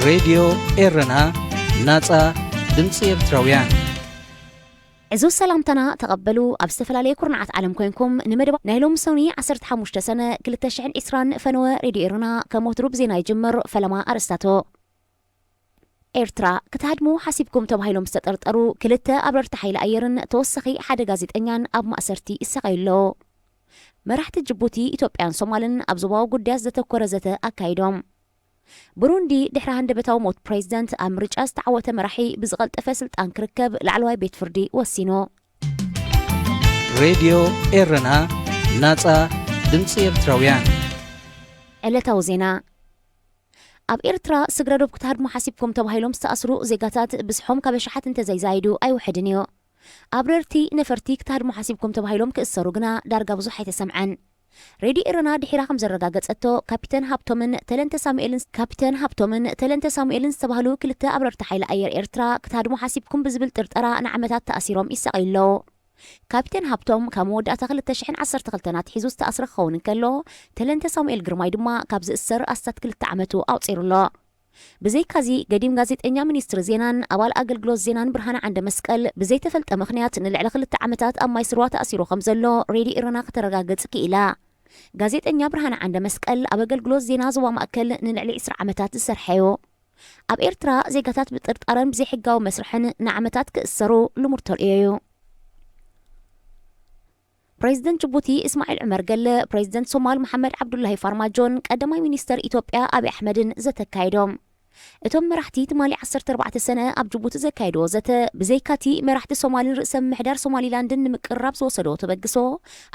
ሬድዮ ኤረና፣ ናጻ ድምጺ ኤርትራውያን። ዕዙዝ ሰላምታና ተቐበሉ። ኣብ ዝተፈላለየ ኩርናዓት ዓለም ኮይንኩም ንመደባት ናይ ሎሚ ሰኑይ ዓሰርተ ሓሙሽተ ሰነ ክልተ ሽሕን ዕስራን ፈነወ ሬድዮ ኤረና ከም ወትሩ ብዜና ይጅምር። ፈለማ ኣርእስታቱ። ኤርትራ ክትሃድሙ ሓሲብኩም ተባሂሎም ዝተጠርጠሩ ክልተ ኣብረርቲ ሓይሊ ኣየርን ተወሳኺ ሓደ ጋዜጠኛን ኣብ ማእሰርቲ ይሰቃዩ ኣለዉ። መራሕቲ ጅቡቲ፣ ኢትዮጵያን ሶማልን ኣብ ዞባዊ ጉዳያት ዘተኮረ ዘተ ኣካይዶም። ብሩንዲ ድሕሪ ሃንደበታዊ ሞት ፕሬዝደንት ኣብ ምርጫ ዝተዓወተ መራሒ ብዝቐልጠፈ ስልጣን ክርከብ ላዕለዋይ ቤት ፍርዲ ወሲኑ። ሬድዮ ኤረና፣ ናጻ ድምጺ ኤርትራውያን። ዕለታዊ ዜና። ኣብ ኤርትራ ስግረ ዶብ ክትሃድሙ ሓሲብኩም ተባሂሎም ዝተኣስሩ ዜጋታት ብዝሖም ካብ ኣሽሓት እንተዘይዛይዱ ኣይውሕድን እዩ። ኣብረርቲ ነፈርቲ ክትሃድሙ ሓሲብኩም ተባሂሎም ክእሰሩ ግና ዳርጋ ብዙሕ ኣይተሰምዐን። ሬድዮ ኤረና ድሒራ ከም ዘረጋገጸቶ፣ ካፒተን ሃብቶምን ተለንተ ሳሙኤልን፣ ካፒተን ሃብቶምን ተለንተ ሳሙኤልን ዝተባህሉ ክልተ ኣብረርቲ ሓይሊ ኣየር ኤርትራ ክትሃድሙ ሓሲብኩም ብዝብል ጥርጠራ ንዓመታት ተኣሲሮም ይሳቐዩ ኣለዉ። ካፒተን ሃብቶም ካብ መወዳእታ ክልተ ሽሕን ዓሰርተ ክልተን ኣትሒዙ ዝተኣስረ ክኸውን እንከሎ፣ ተለንተ ሳሙኤል ግርማይ ድማ ካብ ዝእሰር ኣስታት ክልተ ዓመቱ ኣቑጺሩ ኣሎ። ብዘይካዚ፣ ገዲም ጋዜጠኛ ሚኒስትሪ ዜናን ኣባል ኣገልግሎት ዜናን ብርሃነ ዓንደ መስቀል ብዘይተፈልጠ ምኽንያት ንልዕሊ ክልተ ዓመታት ኣብ ማይ ስርዋ ተኣሲሩ ከም ዘሎ ሬድዮ ኤረና ከተረጋግጽ ክኢላ። ጋዜጠኛ ብርሃነ ዓንደ መስቀል ኣብ ኣገልግሎት ዜና ዞባ ማእከል ንልዕሊ ዕስራ ዓመታት ዝሰርሐ እዩ። ኣብ ኤርትራ ዜጋታት ብጥርጣረን ብዘይሕጋዊ መስርሕን ንዓመታት ክእሰሩ ልሙድ ተርእዮ እዩ። ፕሬዝደንት ጅቡቲ እስማዒል ዑመር ገለ፣ ፕሬዝደንት ሶማል መሓመድ ዓብዱላሂ ፋርማጆን ቀዳማይ ሚኒስተር ኢትዮጵያ ኣብይ ኣሕመድን ዘተ ኣካይዶም። እቶም መራሕቲ ትማሊ ዓሰርተ ኣርባዕተ ሰነ ኣብ ጅቡቲ ዘካየድዎ ዘተ፣ ብዘይካቲ መራሕቲ ሶማልን ርእሰ ምምሕዳር ሶማሊላንድን ንምቅርራብ ዝወሰድዎ ተበግሶ፣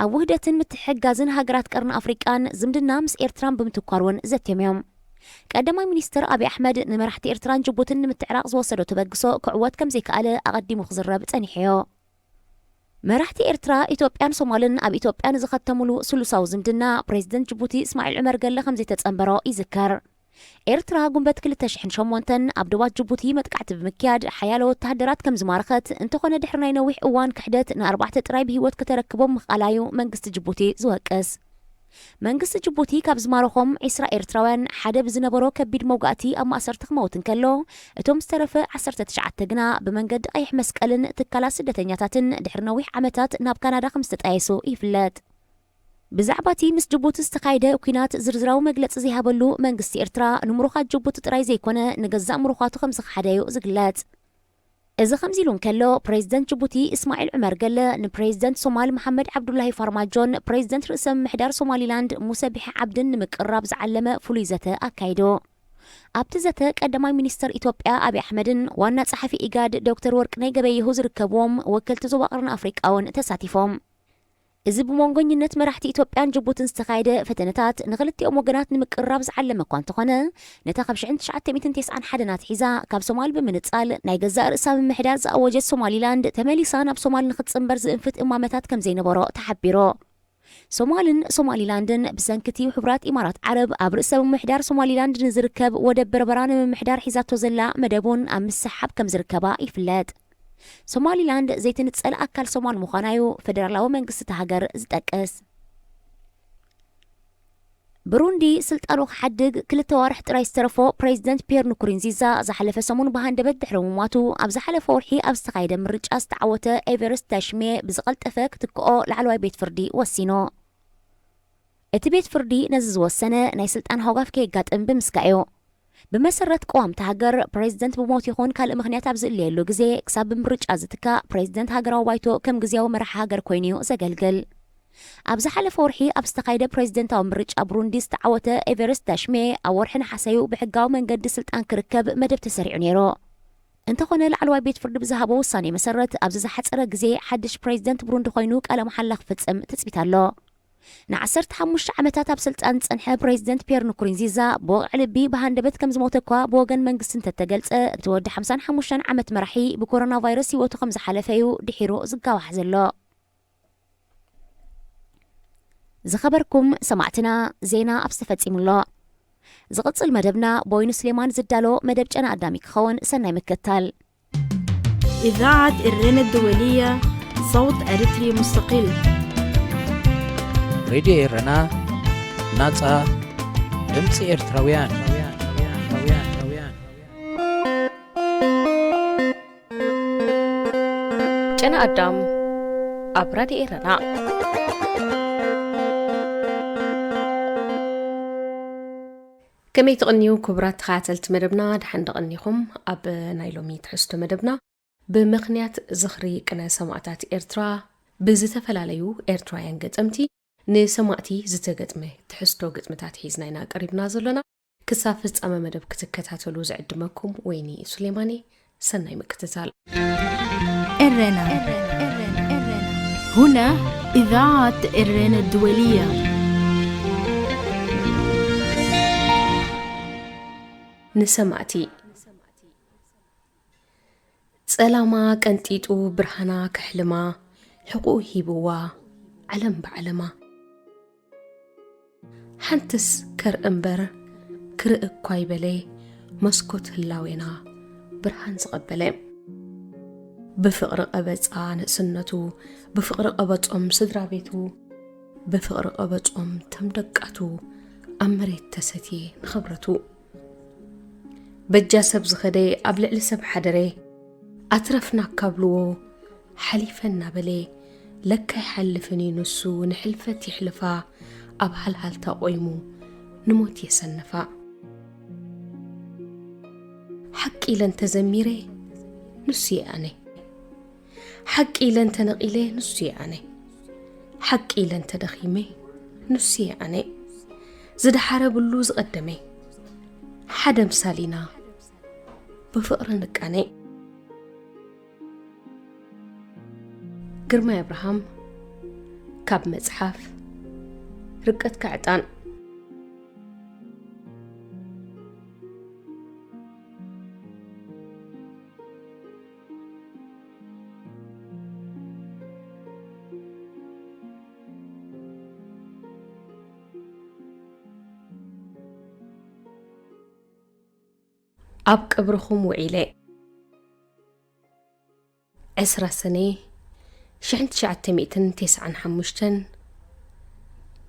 ኣብ ውህደትን ምትሕግጋዝን ሃገራት ቀርኒ ኣፍሪቃን ዝምድና ምስ ኤርትራን ብምትኳር እውን ዘትዮም እዮም። ቀዳማይ ሚኒስተር ኣብይ ኣሕመድ ንመራሕቲ ኤርትራን ጅቡትን ንምትዕራቕ ዝወሰዶ ተበግሶ ክዕወት ከም ዘይከኣለ ኣቐዲሙ ክዝረብ ጸኒሑ እዩ። መራሕቲ ኤርትራ፣ ኢትዮጵያን ሶማልን ኣብ ኢትዮጵያ ንዝኸተሙሉ ስሉሳዊ ዝምድና ፕሬዝደንት ጅቡቲ እስማዒል ዑመር ገለ ከም ዘይተጸንበሮ ይዝከር። ኤርትራ ጉንበት ክልተ ሽሕን ሸሞንተን ኣብ ዶባት ጅቡቲ መጥቃዕቲ ብምክያድ ሓያሎ ወተሃደራት ከም ዝማረኸት፣ እንተኾነ ድሕሪ ናይ ነዊሕ እዋን ክሕደት ንኣርባዕተ ጥራይ ብህይወት ከተረክቦም ምኽኣላ እዩ መንግስቲ ጅቡቲ ዝወቅስ። መንግስቲ ጅቡቲ ካብ ዝማረኾም ዕስራ ኤርትራውያን ሓደ ብዝነበሮ ከቢድ መውጋእቲ ኣብ ማእሰርቲ ክመውት እንከሎ፣ እቶም ዝተረፈ ዓሰርተ ትሽዓተ ግና ብመንገዲ ቀይሕ መስቀልን ትካላት ስደተኛታትን ድሕሪ ነዊሕ ዓመታት ናብ ካናዳ ከም ዝተጣየሱ ይፍለጥ። ብዛዕባ እቲ ምስ ጅቡቲ ዝተኻየደ ኲናት ዝርዝራዊ መግለጺ ዘይሃበሉ መንግስቲ ኤርትራ፣ ንምሩኻት ጅቡቲ ጥራይ ዘይኮነ ንገዛእ ምሩኻቱ ከም ዝኸሓደ እዩ ዝግለጽ። እዚ ከምዚ ኢሉ እንከሎ፣ ፕሬዝደንት ጅቡቲ እስማዒል ዑመር ገለ ንፕሬዝደንት ሶማል መሓመድ ዓብዱላሂ ፋርማጆን ፕሬዝደንት ርእሰ ምምሕዳር ሶማሊላንድ ሙሰ ቢሒ ዓብድን ንምቅርራብ ዝዓለመ ፍሉይ ዘተ ኣካይዱ። ኣብቲ ዘተ ቀዳማይ ሚኒስተር ኢትዮጵያ ኣብይ ኣሕመድን ዋና ጸሓፊ ኢጋድ ዶክተር ወርቅነህ ገበየሁ ዝርከብዎም ወከልቲ ዞባ ቀርኒ ኣፍሪቃ እውን ተሳቲፎም። እዚ ብመንጎኝነት መራሕቲ ኢትዮጵያን ጅቡትን ዝተኻየደ ፈተነታት ንኽልቲኦም ወገናት ንምቅርራብ ዝዓለመ እኳ እንተኾነ፣ ነታ ካብ ሽሕን ትሽዓተ ሚእትን ተስዓን ሓደን ኣትሒዛ ካብ ሶማል ብምንጻል ናይ ገዛእ ርእሳ ምምሕዳር ዝኣወጀት ሶማሊላንድ ተመሊሳ ናብ ሶማል ንኽትጽንበር ዝእንፍት እማመታት ከም ዘይነበሮ ተሓቢሩ። ሶማልን ሶማሊላንድን ብሰንኪ እቲ ሕቡራት ኢማራት ዓረብ ኣብ ርእሰ ምምሕዳር ሶማሊላንድ ንዝርከብ ወደብ በርበራ ንምምሕዳር ሒዛቶ ዘላ መደብ እውን ኣብ ምስሕሓብ ከም ዝርከባ ይፍለጥ። ሶማሊላንድ ዘይትንጸል ኣካል ሶማል ምዃና እዩ ፈደራላዊ መንግስቲ እታ ሃገር ዝጠቅስ። ብሩንዲ ስልጣኑ ክሓድግ ክልተ ኣዋርሕ ጥራይ ዝተረፎ ፕሬዚደንት ፒየር ንኩሩንዚዛ ዝሓለፈ ሰሙን ብሃንደበት ድሕሪ ምሟቱ፣ ኣብ ዝሓለፈ ወርሒ ኣብ ዝተኻየደ ምርጫ ዝተዓወተ ኤቨርስት ዳሽሜ ብዝቐልጠፈ ክትክኦ ላዕለዋይ ቤት ፍርዲ ወሲኑ። እቲ ቤት ፍርዲ ነዚ ዝወሰነ ናይ ስልጣን ሃጓፍ ከየጋጥም ብምስጋእ እዩ። ብመሰረት ቅዋም እታ ሃገር፣ ፕሬዚደንት ብሞት ይኹን ካልእ ምኽንያት ኣብ ዝእለየሉ ግዜ፣ ክሳብ ብምርጫ ዝትካእ፣ ፕሬዚደንት ሃገራዊ ባይቶ ከም ግዝያዊ መራሒ ሃገር ኮይኑ እዩ ዘገልግል። ኣብ ዝሓለፈ ወርሒ ኣብ ዝተኻየደ ፕሬዚደንታዊ ምርጫ ብሩንዲ ዝተዓወተ ኤቨርስት ዳሽሜ፣ ኣብ ወርሒ ነሓሰ እዩ ብሕጋዊ መንገዲ ስልጣን ክርከብ መደብ ተሰሪዑ ነይሩ። እንተኾነ፣ ላዕለዋይ ቤት ፍርዲ ብዝሃቦ ውሳኔ መሰረት፣ ኣብዚ ዝሓጸረ ግዜ ሓድሽ ፕሬዚደንት ብሩንዲ ኮይኑ ቃለ መሓላ ክፍጽም ትጽቢት ኣሎ። ንዓሰርተ ሓሙሽተ ዓመታት ኣብ ስልጣን ዝጸንሐ ፕሬዚደንት ፒየር ንኩሩንዚዛ ብወቕዒ ልቢ ብሃንደበት ከም ዝሞተ እኳ ብወገን መንግስቲ እንተተገልጸ፣ እቲ ወዲ ሓምሳን ሓሙሽተን ዓመት መራሒ ብኮሮና ቫይረስ ህይወቱ ከም ዝሓለፈ እዩ ድሒሩ ዝጋዋሕ ዘሎ። ዝኸበርኩም ሰማዕትና፣ ዜና ኣብዚ ተፈጺሙ ኣሎ። ዝቕጽል መደብና ብወይኑ ስሌማን ዝዳሎ መደብ ጨና ኣዳሚ ክኸውን፣ ሰናይ ምክትታል። إذاعة إرينا الدولية، صوت أريتري مستقل. ሬድዮ ኤረና፣ ናጻ ድምጺ ኤርትራውያን። ኣነ ኣዳም ኣብ ራድዮ ኤረና። ከመይ ትቕንዩ ክቡራት ተኸታተልቲ መደብና፣ ደሓን ደቐኒኹም። ኣብ ናይ ሎሚ ትሕዝቶ መደብና፣ ብምኽንያት ዝኽሪ ቅነ ሰማእታት ኤርትራ፣ ብዝተፈላለዩ ኤርትራውያን ገጠምቲ ንሰማእቲ ዝተገጥመ ትሕዝቶ ግጥምታት ሒዝና ኢና ቀሪብና ዘሎና። ክሳብ ፍጻመ መደብ ክትከታተሉ ዝዕድመኩም ወይኒ ሱሌማን እየ። ሰናይ ምክትታል። ኤረና። هنا إذاعة إرينا الدولية. ንሰማእቲ። ጸላማ ቀንጢጡ ብርሃና ከሕልማ፣ ሕቑኡ ሂብዋ ዓለም ብዓለማ። ሓንትስ ከርኢ እምበር ክርኢ እኳ ይበለ፣ መስኮት ህላዌና ብርሃን ዝቐበለ። ብፍቕሪ ቀበጻ ንእስነቱ፣ ብፍቕሪ ቀበጾም ስድራ ቤቱ፣ ብፍቕሪ ቀበጾም ተም ደቃቱ፣ ኣብ መሬት ተሰትየ ንኽብረቱ። በጃ ሰብ ዝኸደ ኣብ ልዕሊ ሰብ ሓደረ፣ ኣትረፍና ካብልዎ ሓሊፈ እናበለ፣ ለካ ይሓልፍን እዩ ንሱ ንሕልፈት የሕልፋ፣ ኣብ ሃልሃልታ ቆይሙ ንሞት የሰንፋ። ሓቂ ኢለ እንተዘሚረ ንሱ የኣነ፣ ሓቂ ኢለ እንተነቒለ ንሱ የኣነ፣ ሓቂ ኢለ እንተደኺመ ንሱ የኣነ፣ ዝደሓረ ብሉ ዝቐደመ፣ ሓደ ምሳሊና ብፍቕሪ ንቃነ። ግርማይ ኣብርሃም፣ ካብ መጽሓፍ ርቀትካ ዕጣን። ኣብ ቀብርኹም ውዒለ። ዕስራ ሰነ ሽሕን ትሽዓተ ሚእትን ተስዓን ሓሙሽተን፣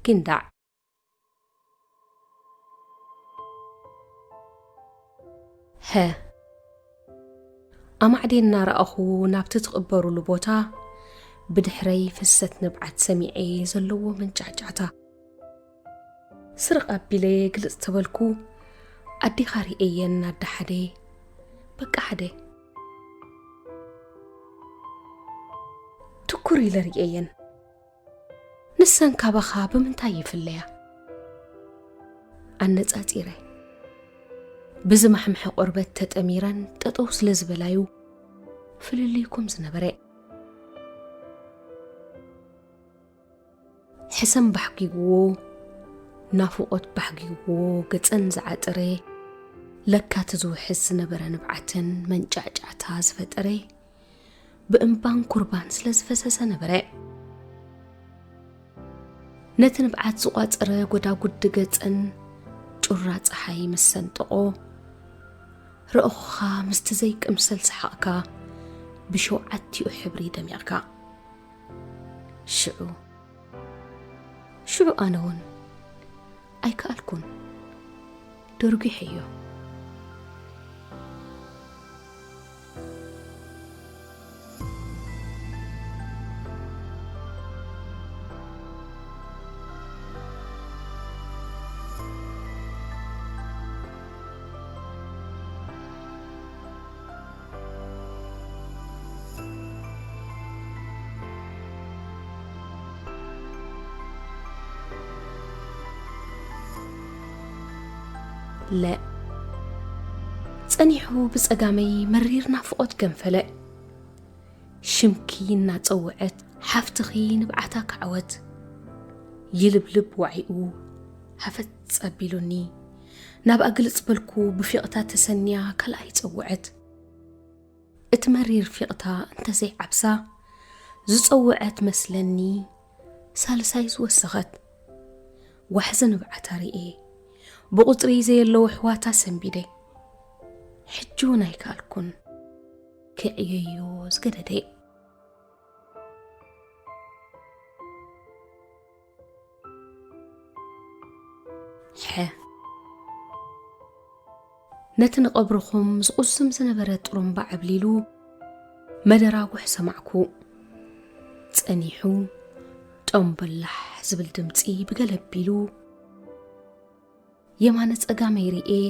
ጊንዳዕ። ሀ። ኣማዕዴ እናረኣኹ ናብቲ ትቕበሩሉ ቦታ፣ ብድሕረይ ፍሰት ንብዓት ሰሚዐ፣ ዘለዎ መንጫዕጫዕታ። ስርቕ ኣቢለ ግልጽ ተበልኩ፣ ኣዴኻ ርእየየን ኣደ ሓደ፣ በቃ ሓደ። ትኩር ኢለ ርእየየን። ንሰን ካባኻ ብምንታይ ይፍለያ? ኣነጻጺረ። ብዝማሕምሐ ቆርበት ተጠሚረን ጠጠው ስለ ዝበላዩ ፍልልይኩም ዝነበረ። ሕሰም ባሕጊግዎ፣ ናፍቖት ባሕጊግዎ፣ ገጸን ዝዓጠረ፣ ለካ እቲ ዝውሕዝ ዝነበረ ንብዓተን መንጫዕጫዕታ ዝፈጠረ፣ ብእምባን ኩርባን ስለ ዝፈሰሰ ነበረ። ነቲ ንብዓት ዝቋጸረ ጎዳጉዲ ገጸን ጩራ ጸሓይ ምስ ሰንጠቖ፣ ረእኹኻ ምስቲ ዘይቅምሰል ሰሓቕካ ብሸውዓቲኡ ሕብሪ ደሚቕካ። ሽዑ፣ ሽዑ ኣነ እውን ኣይከኣልኩን። ደርጒሐዮ። ለ ጸኒሑ ብጸጋመይ መሪር ናፍቖት ገንፈለ። ሽምኪ እናጸውዐት ሓፍትኺ ንብዓታ ክዓወት። ይልብልብ ዋዒኡ ሃፈጽ ኣቢሉኒ። ናብኣ ግልጽ በልኩ ብፊቕታ ተሰንያ ካልኣይ ጸውዐት። እቲ መሪር ፊቕታ እንተዘይዓብሳ ዝጸውዐት መስለኒ ሳልሳይ ዝወሰኸት። ዋሕዚ ንብዓታ ርእየ ብቑጽሪ ዘየለዉ ኣሕዋታ ሰንቢደ። ሕጂ እውን ኣይከኣልኩን ክዕየዮ ዝገደደ። ሐ ነቲ ንቐብርኹም ዝቑስም ዝነበረ ጥሩምባ ዓብሊሉ መደራጉሕ ሰማዕኩ። ጸኒሑ ጦምበላሕ ዝብል ድምጺ ብገለ ኣቢሉ፣ የማነ ጸጋመይ ርእየ፣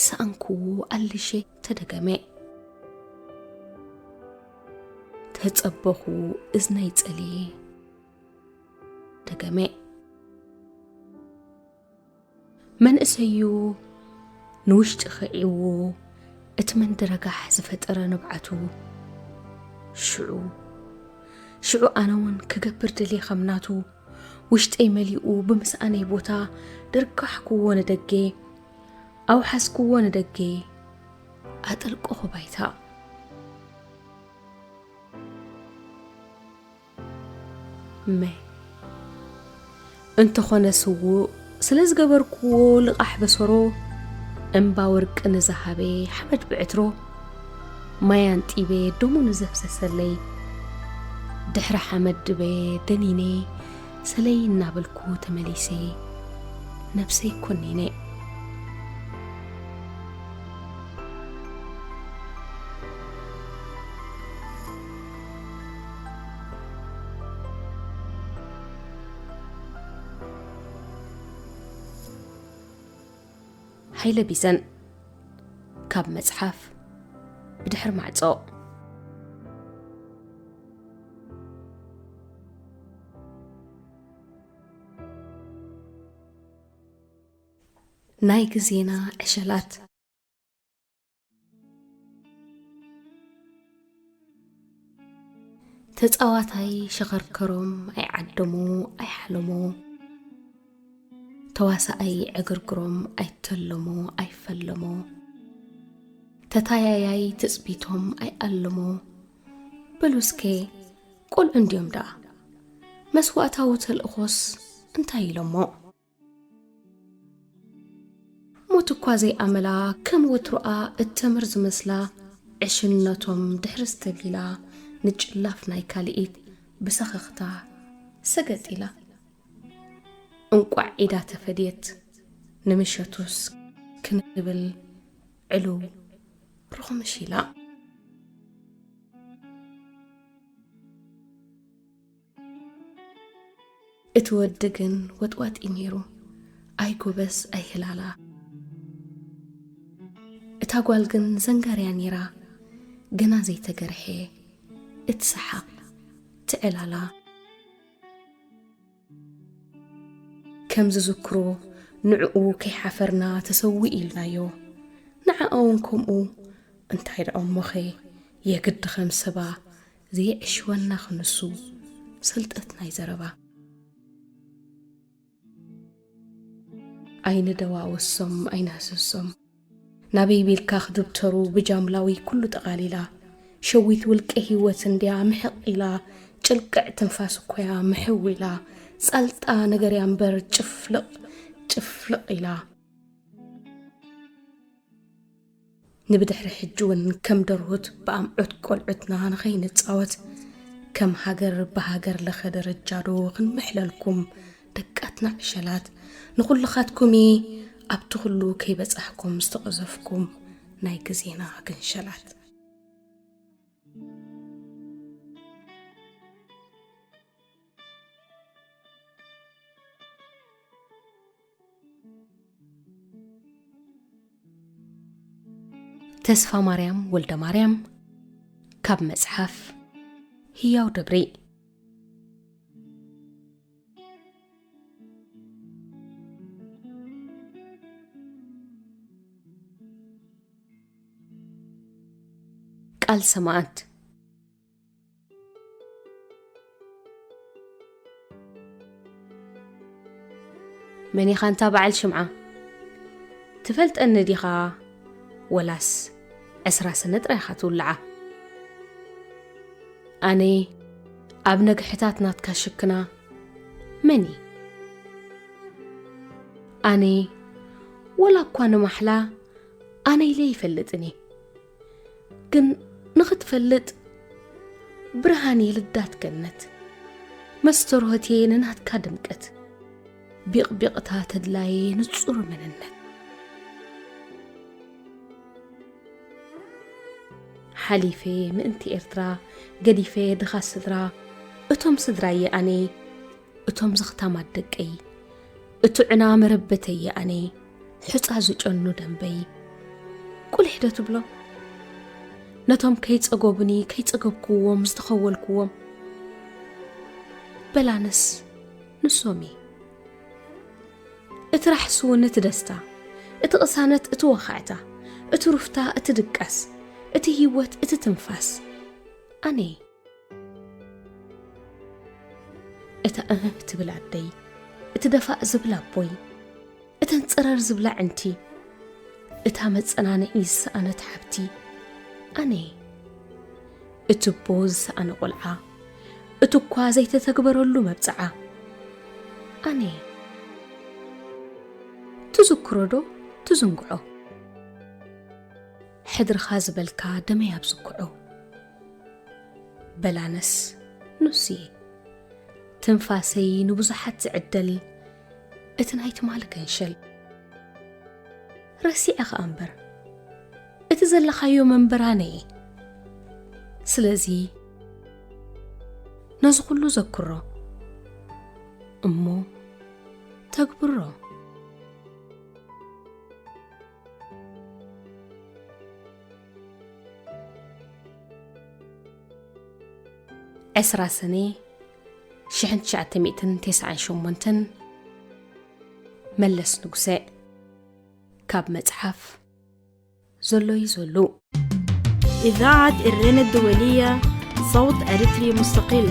ሰኣንክዎ ኣልሸ ተደገመ። ተጸበኹ እዝነይ ጸልየ ደገመ። መንእሰዩ ንውሽጢ ኸዒዎ እቲ መንደረጋሕ ዝፈጠረ ንብዓቱ ሽዑ፣ ሽዑ ኣነ እውን ክገብር ደልየ ከም ናቱ፣ ውሽጠይ መሊኡ ብምስኣነይ ቦታ ደርጋሕክዎ ንደገ፣ ኣውሓዝክዎ ንደገ፣ ኣጠልቀኹ ባይታ። መ እንተኾነ ስዉእ ስለ ዝገበርክዎ ልቓሕ በሰሮ፣ እምባ ወርቂ ንዝሃበ ሓመድ ብዕትሮ፣ ማይ ኣንጢበ ደሙ ንዘፍሰሰለይ፣ ድሕሪ ሓመድ ድበ ደኒነ፣ ሰለይ እናበልኩ ተመሊሰ፣ ነብሰይ ኮኒነ። ሃይለ ቢዘን፣ ካብ መጽሓፍ ብድሕሪ ማዕጾ። ናይ ግዜና ዕሸላት። ተጻዋታይ ሸኸርከሮም ኣይዓደሞ ኣይሓለሞ፣ ተዋሳኣይ ዕግርግሮም ኣይተለሞ ኣይፈለሞ፣ ተታያያይ ትጽቢቶም ኣይኣለሞ። በሉ እስከ ቆልዑ እንድዮም ደኣ፣ መስዋእታዊ ተልእኾስ እንታይ ኢሎሞ? ሞት እኳ ዘይኣመላ ከም ወትሮኣ እተምር ዝመስላ፣ ዕሽነቶም ድሕሪ ዝተቢላ፣ ንጭላፍ ናይ ካልኢት ብሰኸኽታ ሰገጥ ኢላ። እንቋዕ ኢዳ ተፈድየት፣ ንምሸቱስ ክንብል ዕልው ርኹምሽ ኢላ። እቲ ወዲ ግን ወጥዋጥ እዩ ነይሩ፣ ኣይ ጎበዝ ኣይ ህላላ። እታ ጓል ግን ዘንጋርያ ነይራ፣ ገና ዘይተገርሐ፣ እትሰሓቕ፣ ትዕላላ። ከም ዝዝክሮ ንዕኡ ከይሓፈርና ተሰዊእ ኢልናዮ። ንዓኣ እውን ከምኡ። እንታይ ደኣ እሞኸ፣ የግዲ ከም ሰባ ዘየዕሽወና ክንሱ ሰልጠት ናይ ዘረባ። ኣይንደዋወሶም ኣይንህስሶም፣ ናበይ ቤልካ ክድብተሩ ብጃምላዊ ኩሉ ጠቓሊላ። ሸዊት ውልቀ ህይወት እንድያ ምሕቕ ኢላ፣ ጭልቅዕ ትንፋስ እኮያ ምሕው ኢላ። ጻልጣ ነገር እያ እምበር ጭፍልቕ ጭፍልቕ ኢላ። ንብድሕሪ ሕጂ እውን ከም ደርሁት ብኣምዑት ቆልዑትና ንኸይንጻወት፣ ከም ሃገር ብሃገር ለኸ ደረጃ ዶ ክንምሕለልኩም ደቃትና ዕሸላት፣ ንኹልኻትኩም እየ ኣብቲ ኩሉ ከይበጻሕኩም ዝተቐዘፍኩም ናይ ግዜና ግንሸላት። ተስፋ ማርያም ወልደ ማርያም፣ ካብ መጽሓፍ ህያው ደብሪ። ቃል ሰማዕት። መን ኢኻ እንታ በዓል ሽምዓ? ትፈልጠኒ ዲኻ? ወላስ ዕስራ ሰነ ጥራይ ኢኻ ትውልዓ? ኣነ ኣብ ነግሕታት ናትካ ሽክና መን እየ? ኣነ ወላ እኳ ንማሕላ ኣነ ኢለ ይፈልጥን እየ። ግን ንኽትፈልጥ ብርሃን እየ ልዳት ገነት፣ መስተርሆት እየ ንናትካ ድምቀት፣ ቢቕቢቕታ ተድላየ ንጹር መንነት። ሓሊፈ ምእንቲ ኤርትራ፣ ገዲፈ ድኻ ስድራ፣ እቶም ስድራየ ኣነይ፣ እቶም ዘኽታማት ደቀይ፣ እቲ ዕና መረበተየ ኣነይ፣ ሑጻ ዝጨኑ ደንበይ። ቁሊሕ ዶ ትብሎ? ነቶም ከይጸገቡኒ ከይጸገብክዎም ዝተኸወልክዎም። በላነስ ንሶም እየ። እቲ ራሕሲ እውን እቲ ደስታ፣ እቲ ቅሳነት እቲ ወኻዕታ፣ እቲ ሩፍታ እቲ ድቃስ፣ እቲ ህይወት እቲ ትንፋስ። ኣነይ። እታ እህ ትብል ኣደይ፣ እቲ ደፋእ ዝብል ኣቦይ፣ እተን ጸረር ዝብላ ዕንቲ፣ እታ መጸናንዒ ዝሰኣነት ሓብቲ፣ ኣነይ። እቲ ኣቦ ዝሰኣነ ቆልዓ፣ እቲ እኳ ዘይተተግበረሉ መብጽዓ፣ ኣነይ። ትዝክሮ ዶ ትዝንግዖ? ሕድርኻ ዝበልካ ደመይ ኣብ ዝክዖ። በላነስ ንሱ እየ። ትንፋሰይ ንብዙሓት ዝዕደል፣ እቲ ናይ ትማሊ ገንሸል። ረሲዐ ኸኣ እምበር፣ እቲ ዘለኻዮ መንበር ኣነ እየ። ስለዚ፣ ነዚ ኹሉ ዘክሮ፣ እሞ ተግብሮ። ዕስራ ሰነ ሽሕን ትሽዓተ ሚእትን ተስዓን ሸሞንተን። መለስ ንጉሰ። ካብ መጽሓፍ ዘሎ እዩ ዘሎ። إذاعة إرنا الدولية، صوت أريتري مستقل.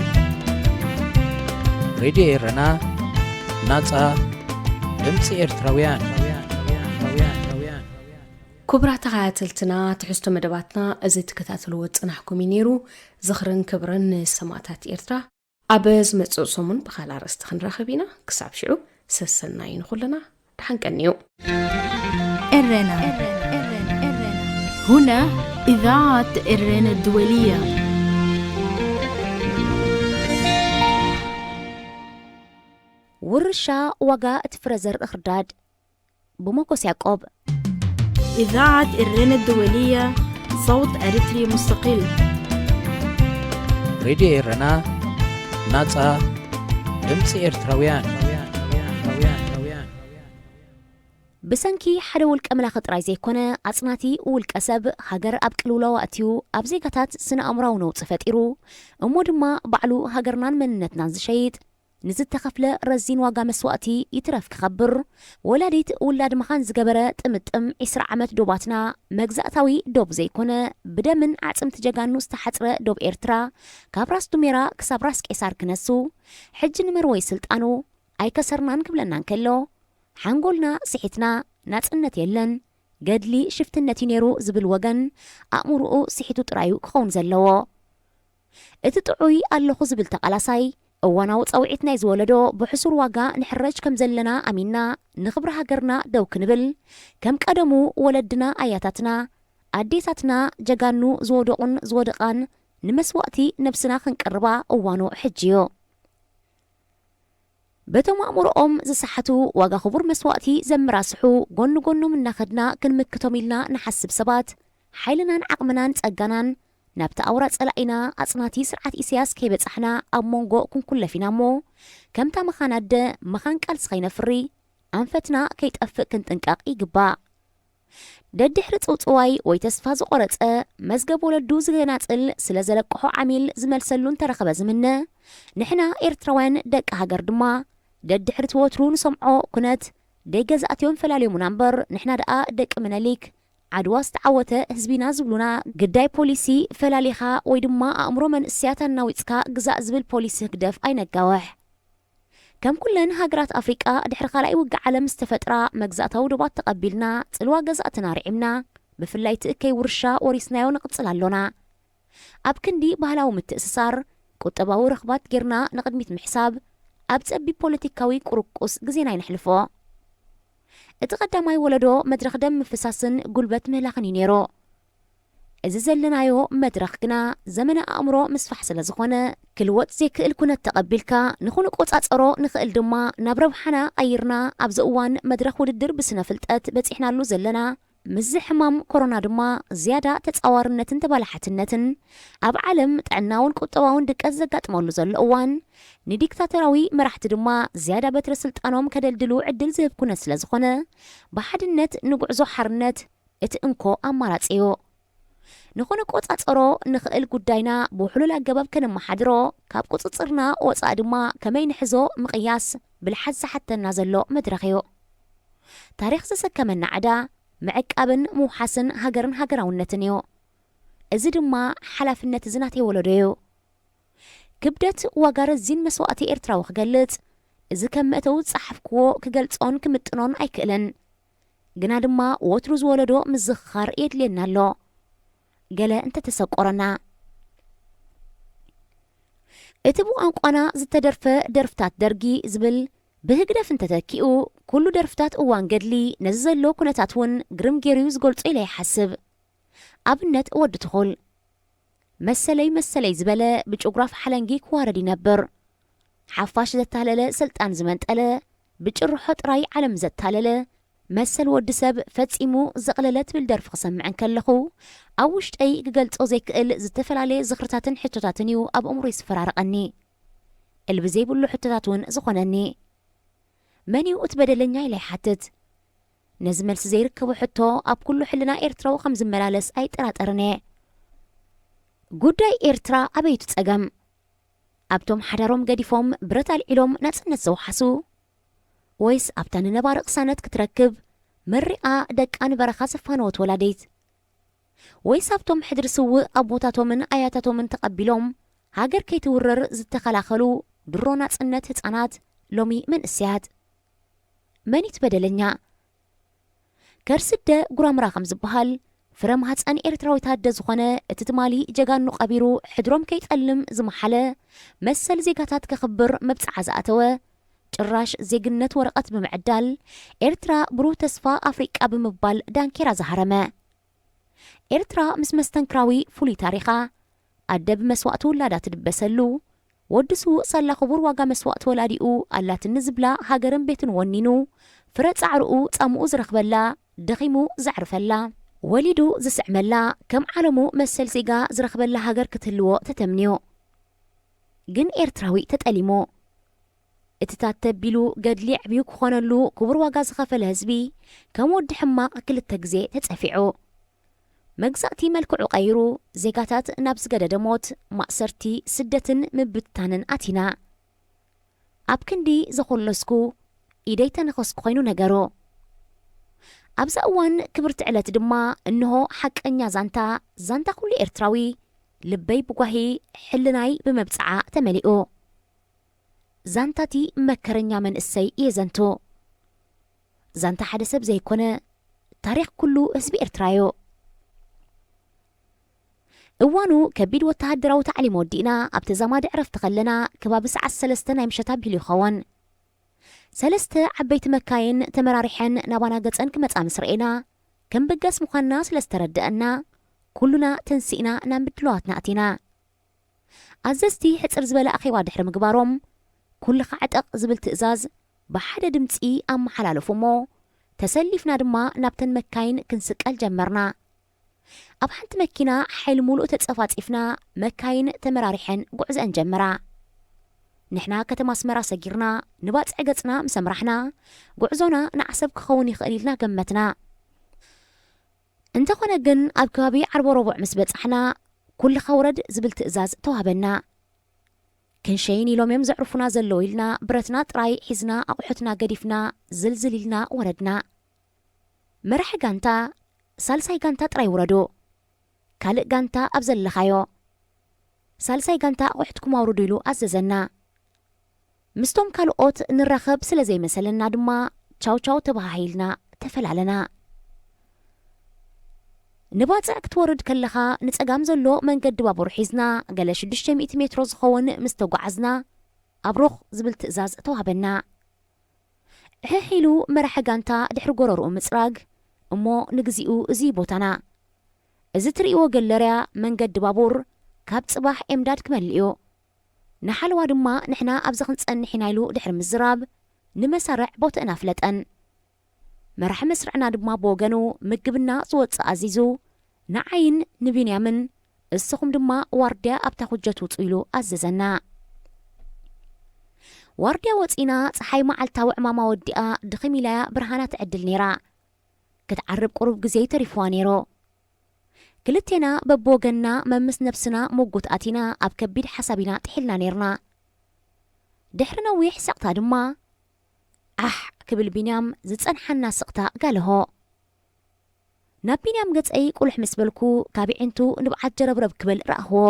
ሬድዮ ኤረና፣ ናጻ ድምጺ ኤርትራውያን። ክቡራት ተኸታተልትና፣ ትሕዝቶ መደባትና እዚ ትከታተልዎ ዝጸናሕኩም እዩ ነይሩ። ዝኽርን ክብርን ንሰማእታት ኤርትራ። ኣብ ዝመጽእ ሰሙን ብኻልእ ኣርእስቲ ክንራኸብ ኢና። ክሳብ ሽዑ፣ ሰሰናዩ ንኹልና። ደሓን ቀንዩ። ኤረና። هنا إذاعة إرنا الدولية. ውርሻ ዋጋ እቲ ፍረ ዘርኢ ክርዳድ። ብሞጎስ ያዕቆብ። إذاعة إرنا الدولية، صوت أريتري مستقل. ሬድዮ ኤረና፣ ናጻ ድምጺ ኤርትራውያን። ብሰንኪ ሓደ ውልቀ መላኺ ጥራይ ዘይኮነ፣ ኣጽናቲ ውልቀ ሰብ፣ ሃገር ኣብ ቅልውላው ኣእትዩ፣ ኣብ ዜጋታት ስነ ኣእምራዊ ነውጺ ፈጢሩ፣ እሞ ድማ ባዕሉ ሃገርናን መንነትናን ዝሸይጥ፣ ንዝተኸፍለ ረዚን ዋጋ መስዋእቲ ይትረፍ ክኸብር፣ ወላዲት ውላድ መኻን ዝገበረ ጥምጥም ዒስራ ዓመት ዶባትና፣ መግዛእታዊ ዶብ ዘይኮነ፣ ብደምን ዓጽምቲ ጀጋኑ ዝተሓጽረ ዶብ ኤርትራ፣ ካብ ራስ ዱሜራ ክሳብ ራስ ቄሳር ክነሱ፣ ሕጂ ንመርወይ ስልጣኑ ኣይከሰርናን ክብለና እንከሎ፣ ሓንጎልና ስሒትና፣ ናጽነት የለን፣ ገድሊ ሽፍትነት እዩ ነይሩ ዝብል ወገን፣ ኣእምሮኡ ስሒቱ ጥራዩ ክኸውን ዘለዎ። እቲ ጥዑይ ኣለኹ ዝብል ተቓላሳይ፣ እዋናዊ ጻውዒት ናይ ዝወለዶ ብሕሱር ዋጋ ንሕረጅ ከም ዘለና ኣሚንና፣ ንኽብሪ ሃገርና ደው ክንብል፣ ከም ቀደሙ ወለድና ኣያታትና፣ ኣዴታትና፣ ጀጋኑ ዝወደቑን ዝወደቓን ንመስዋእቲ ነብስና ክንቅርባ እዋኑ ሕጂ እዩ። በቶም ኣእምሮኦም ዝሰሓቱ ዋጋ ክቡር መስዋእቲ ዘምራስሑ፣ ጎኒ ጎኖም እናኸድና ክንምክቶም ኢልና ንሓስብ ሰባት፣ ሓይልናን ዓቕምናን ጸጋናን ናብቲ ኣውራ ጸላኢና ኣጽናቲ ስርዓት ኢሳያስ ከይበጻሕና ኣብ መንጎ ክንኩለፍ ኢና እሞ፣ ከምታ መኻን ኣደ መኻን ቃልሲ ከይነፍሪ፣ ኣንፈትና ከይጠፍእ ክንጥንቀቕ ይግባእ። ደድሕሪ ጽውጽዋይ ወይ ተስፋ ዝቖረጸ፣ መዝገብ ወለዱ ዝገናጽል፣ ስለ ዘለቅሖ ዓሚል ዝመልሰሉ እንተረኸበ ዝምነ፣ ንሕና ኤርትራውያን ደቂ ሃገር ድማ፣ ደድሕሪ እቲ ወትሩ ንሰምዖ ኩነት፣ ደይ ገዛእትዮም ፈላልዮሙና እምበር፣ ንሕና ደኣ ደቂ ምነሊክ፣ ዓድዋ ዝተዓወተ ህዝቢና ዝብሉና፣ ግዳይ ፖሊሲ ፈላሊኻ ወይ ድማ ኣእምሮ መንእሰያት ኣናዊጽካ ግዛእ ዝብል ፖሊሲ ህግደፍ ኣይነጋውሕ። ከም ኩለን ሃገራት ኣፍሪቃ፣ ድሕሪ ካልኣይ ውግእ ዓለም ዝተፈጥራ መግዛእታዊ ዶባት ተቐቢልና፣ ጽልዋ ገዛእትና ርዒምና፣ ብፍላይ እቲ እከይ ውርሻ ወሪስናዮ ንቕጽል ኣሎና። ኣብ ክንዲ ባህላዊ ምትእስሳር፣ ቁጠባዊ ረኽባት ጌርና ንቕድሚት ምሕሳብ፣ ኣብ ጸቢብ ፖለቲካዊ ቁርቁስ ግዜና ኣይነሕልፎ። እቲ ቀዳማይ ወለዶ መድረኽ ደም ምፍሳስን ጉልበት ምህላኽን እዩ ነይሩ። እዚ ዘለናዮ መድረኽ ግና ዘመነ ኣእምሮ ምስፋሕ ስለ ዝኾነ፣ ክልወጥ ዘይክእል ኩነት ተቐቢልካ፣ ንኽንቆጻጸሮ ንኽእል ድማ ናብ ረብሓና ቀይርና፣ ኣብዚ እዋን መድረኽ ውድድር ብስነ ፍልጠት በጺሕናሉ ዘለና፣ ምስዚ ሕማም ኮሮና ድማ ዝያዳ ተጻዋርነትን ተባላሓትነትን፣ ኣብ ዓለም ጥዕናውን ቁጠባውን ድቀት ዘጋጥመሉ ዘሎ እዋን፣ ንዲክታቶራዊ መራሕቲ ድማ ዝያዳ በትሪ ስልጣኖም ከደልድሉ ዕድል ዝህብ ኩነት ስለ ዝኾነ፣ ብሓድነት ንጉዕዞ ሓርነት እቲ እንኮ ኣማራጺ እዩ። ንኽንቆጻጸሮ ንኽእል ጉዳይና ብውሕሉል ኣገባብ ከነመሓድሮ፣ ካብ ቁጽጽርና ወጻኢ ድማ ከመይ ንሕዞ ምቕያስ ብልሓት ዝሓተና ዘሎ መድረኽ እዩ። ታሪኽ ዘሰከመና ዕዳ ምዕቃብን ምውሓስን ሃገርን ሃገራውነትን እዩ። እዚ ድማ ሓላፍነት እዚ ናተይ ወለዶ እዩ። ክብደት ዋጋ ረዚን መስዋእቲ ኤርትራዊ ክገልጽ፣ እዚ ከም መእተዊ ዝጸሓፍክዎ ክገልጾን ክምጥኖን ኣይክእልን። ግና ድማ ወትሩ ዝወለዶ ምዝኽኻር የድልየና ኣሎ። ገለ እንተተሰቆረና። እቲ ብቋንቋና ዝተደርፈ ደርፍታት ደርጊ ዝብል ብህግደፍ እንተተኪኡ፣ ኩሉ ደርፍታት እዋን ገድሊ ነዚ ዘሎ ኩነታት እውን ግርም ገይሩ እዩ ዝገልጾ ኢለ ይሓስብ። ኣብነት ወዲ ትኹል። መሰለይ መሰለይ ዝበለ ብጭጉራፍ ሓለንጊ ክዋረድ ይነብር። ሓፋሽ ዘታለለ ስልጣን ዝመንጠለ፣ ብጭርሖ ጥራይ ዓለም ዘታለለ፣ መሰል ወዲ ሰብ ፈጺሙ ዘቕለለ ትብል ደርፊ ክሰምዕ እንከለኹ፣ ኣብ ውሽጠይ ክገልጾ ዘይክእል ዝተፈላለየ ዝኽርታትን ሕቶታትን እዩ ኣብ ኣእምሮይ ዝፈራረቐኒ። እልቢ ዘይብሉ ሕቶታት እውን ዝኾነኒ። መን እዩ እቲ በደለኛ ኢለ ይሓትት። ነዚ መልሲ ዘይርከቦ ሕቶ ኣብ ኩሉ ሕልና ኤርትራዊ ከም ዝመላለስ ኣይጠራጠርን እየ። ጉዳይ ኤርትራ ኣበይ እዩ እቲ ጸገም? ኣብቶም ሓዳሮም ገዲፎም ብረት ኣልዒሎም ናጽነት ዘውሓሱ? ወይስ ኣብታ ንነባሪ ቅሳነት ክትረክብ መሪቓ ደቃ ንበረኻ ዘፋነወት ወላዲት? ወይስ ኣብቶም ሕድሪ ስውእ ኣቦታቶምን ኣያታቶምን ተቐቢሎም ሃገር ከይትውረር ዝተኸላኸሉ ድሮ ናጽነት ህጻናት ሎሚ መንእሰያት? መን እዩ እቲ በደለኛ? ከርሲ ኣደ ጉራምራ ከም ዝበሃል፣ ፍረ ማህጸን ኤርትራዊት ኣደ ዝኾነ እቲ ትማሊ ጀጋኑ ቀቢሩ ሕድሮም ከይጠልም ዝመሓለ፣ መሰል ዜጋታት ከኽብር መብጽዓ ዝኣተወ፣ ጭራሽ ዜግነት ወረቐት ብምዕዳል፣ ኤርትራ ብሩህ ተስፋ ኣፍሪቃ ብምባል ዳንኬራ ዝሃረመ። ኤርትራ ምስ መስተንክራዊ ፍሉይ ታሪኻ፣ ኣደ ብመስዋእቲ ውላዳ ትድበሰሉ፣ ወዲ ስዉእ ሳላ ክቡር ዋጋ መስዋእቲ ወላዲኡ ኣላትኒ ዝብላ ሃገርን ቤትን ወኒኑ፣ ፍረ ጻዕርኡ ጻምኡ ዝረኽበላ፣ ደኺሙ ዘዕርፈላ፣ ወሊዱ ዝስዕመላ፣ ከም ዓለሙ መሰል ዜጋ ዝረኽበላ ሃገር ክትህልዎ ተተምንዮ። ግን ኤርትራዊ ተጠሊሙ። እቲ ታተ ቢሉ ገድሊ ዕብዩ ክኾነሉ ክቡር ዋጋ ዝኸፈለ ህዝቢ፣ ከም ወዲ ሕማቕ ክልተ ግዜ ተጸፊዑ። መግዛእቲ መልክዑ ቀይሩ፣ ዜጋታት ናብ ዝገደደ ሞት፣ ማእሰርቲ፣ ስደትን ምብትታንን ኣቲና። ኣብ ክንዲ ዘኾለስኩ፣ ኢደይ ተነኸስኩ ኮይኑ ነገሩ። ኣብዛ እዋን ክብርቲ ዕለት ድማ፣ እንሆ ሓቀኛ ዛንታ፣ ዛንታ ኩሉ ኤርትራዊ፣ ልበይ ብጓሂ፣ ሕልናይ ብመብጽዓ ተመሊኡ። ዛንታቲ መከረኛ መንእሰይ የዘንቱ። ዛንታ ሓደ ሰብ ዘይኮነ፣ ታሪኽ ኩሉ ህዝቢ ኤርትራ እዩ። እዋኑ ከቢድ ወተሃደራዊ ታዕሊም ወዲእና፣ ኣብ ተዛማዲ ዕረፍቲ ከለና፣ ከባቢ ሰዓት ሰለስተ ናይ ምሸት ኣቢሉ ይኸውን። ሰለስተ ዓበይቲ መካይን ተመራሪሐን ናባና ገጸን ክመጻ ምስ ረኤና፣ ከም በጋስ ምዃንና ስለ ዝተረድአና፣ ኩሉና ተንሲእና ናብ ምድላዋትና ኣቲና። ኣዘዝቲ ሕጽር ዝበለ ኣኼባ ድሕሪ ምግባሮም፣ ኩልኻ ዕጠቕ ዝብል ትእዛዝ ብሓደ ድምጺ ኣመሓላለፉ እሞ፣ ተሰሊፍና ድማ ናብተን መካይን ክንስቀል ጀመርና። ኣብ ሓንቲ መኪና ሓይሊ ሙሉእ ተጸፋጺፍና፣ መካይን ተመራሪሐን ጉዕዘአን ጀመራ። ንሕና ከተማ ኣስመራ ሰጊርና፣ ንባጽዕ ገጽና ምስ ኣምራሕና፣ ጉዕዞና ንዓሰብ ክኸውን ይኽእል ኢልና ገመትና። እንተኾነ ግን፣ ኣብ ከባቢ ዓርቦ ረቡዕ ምስ በጻሕና፣ "ኩልኻ ውረድ" ዝብል ትእዛዝ ተዋህበና። ክንሸይን ኢሎም እዮም ዘዕርፉና ዘለዉ ኢልና፣ ብረትና ጥራይ ሒዝና፣ ኣቑሑትና ገዲፍና፣ ዝልዝል ኢልና ወረድና። መራሒ ጋንታ፣ "ሳልሳይ ጋንታ ጥራይ ውረዱ፣ ካልእ ጋንታ ኣብ ዘለኻዮ፣ ሳልሳይ ጋንታ ኣቑሑትኩም ኣውርዱ" ኢሉ ኣዘዘና። ምስቶም ካልኦት ንራኸብ ስለ ዘይመሰለና ድማ ቻው ቻው ተበሃሂልና ተፈላለና። ንባጽዕ ክትወርድ ከለኻ ንጸጋም ዘሎ መንገዲ ባቡር ሒዝና ገለ ሽዱሽተ ሚእቲ ሜትሮ ዝኸውን ምስ ተጓዓዝና ኣብሩኽ ዝብል ትእዛዝ ተዋህበና። ዕሕሕ ኢሉ መራሒ ጋንታ ድሕሪ ጎረርኡ ምጽራግ እሞ ንግዚኡ እዚ ቦታና። እዚ ትርእይዎ ገለርያ መንገዲ ባቡር ካብ ጽባሕ ኤምዳድ ክመልእ እዩ። ንሓለዋ ድማ ንሕና ኣብዚ ክንጸንሕ ኢና ኢሉ ድሕሪ ምዝራብ ንመሳርዕ ቦትአን ኣፍለጠን። መራሒ መስርዕና ድማ ብወገኑ ምግብና ዝወጽእ ኣዚዙ ንዓይን ንቢንያምን፣ "እስኹም ድማ ዋርድያ ኣብታ ኩጀት ውጹ" ኢሉ ኣዘዘና። ዋርድያ ወጺና፣ ጸሓይ መዓልታዊ ዕማማ ወዲኣ ድኽም ኢላያ ብርሃና ትዕድል ነይራ። ክትዓርብ ቁሩብ ግዜ ተሪፍዋ ነይሩ። ክልቴና በብወገንና መምስ ነብስና ምጉት ኣቲና ኣብ ከቢድ ሓሳብ ኢና ጥሒልና ነይርና። ድሕሪ ነዊሕ ስቕታ ድማ ዓሕ ክብል ቢንያም ዝጸንሓና ስቕታ ጋለሆ። ናብ ቢንያም ገጸይ ቁልሕ ምስ በልኩ ካብ ኣዒንቱ ንብዓት ጀረብረብ ክብል ረኣኽዎ።